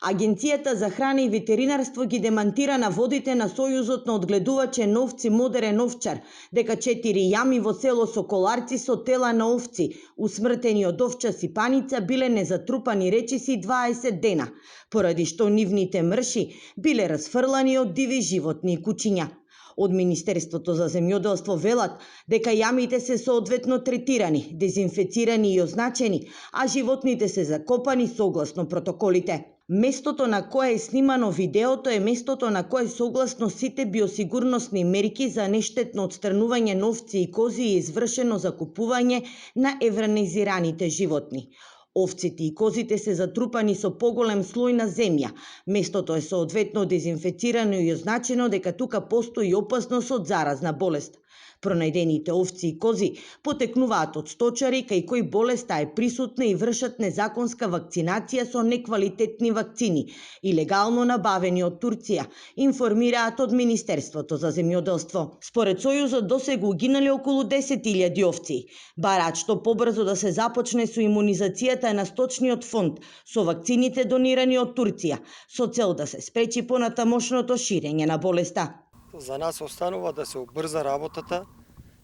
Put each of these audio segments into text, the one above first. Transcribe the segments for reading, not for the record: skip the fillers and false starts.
Агенцијата за храна и ветеринарство ги демантира наводите на Сојузот на одгледуваче на овци Модерен овчар, дека 4 јами во село Соколарци со тела на овци, усмртени од овча сипаница, биле незатрупани речиси 20 дена, поради што нивните мрши биле расфрлани од диви животни и кучиња. Од Министерството за земјоделство велат дека јамите се соодветно третирани, дезинфецирани и означени, а животните се закопани согласно протоколите. Местото на кое е снимано видеото е местото на кое согласно сите биосигурносни мерки за нештетно отстранување на овци и кози е извршено закупување на евранизираните животни. Овците и козите се затрупани со поголем слој на земја. Местото е соодветно дезинфецирано и означено дека тука постои опасност од заразна болест. Пронајдените овци и кози потекнуваат од сточари кај кои болеста е присутна и вршат незаконска вакцинација со неквалитетни вакцини, илегално набавени од Турција, информираат од Министерството за земјоделство. Според Сојузот досега угинале околу 10.000 овци. Бараат што побрзо да се започне со имунизацијата на сточниот фонд со вакцините донирани од Турција, со цел да се спречи понатамошното ширење на болеста. За нас останува да се убрза работата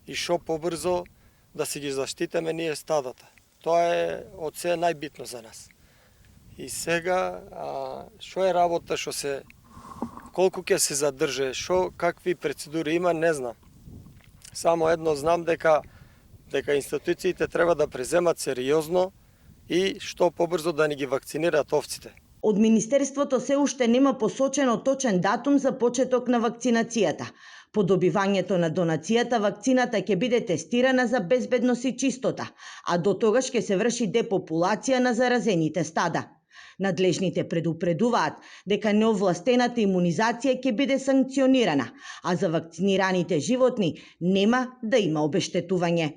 и шо побрзо да си ги заштитиме ние стадата. Тоа е од се најбитно за нас. И сега, шо е работа, шо се, колку ќе се задрже, шо, какви процедури има, не знам. Само едно знам дека институциите треба да преземат сериозно и што побрзо да ни ги вакцинираат овците. Од Министерството се уште нема посочено точен датум за почеток на вакцинацијата. По добивањето на донацијата, вакцината ќе биде тестирана за безбедност и чистота, а до тогаш ќе се врши депопулација на заразените стада. Надлежните предупредуваат дека неовластената имунизација ќе биде санкционирана, а за вакцинираните животни нема да има обештетување.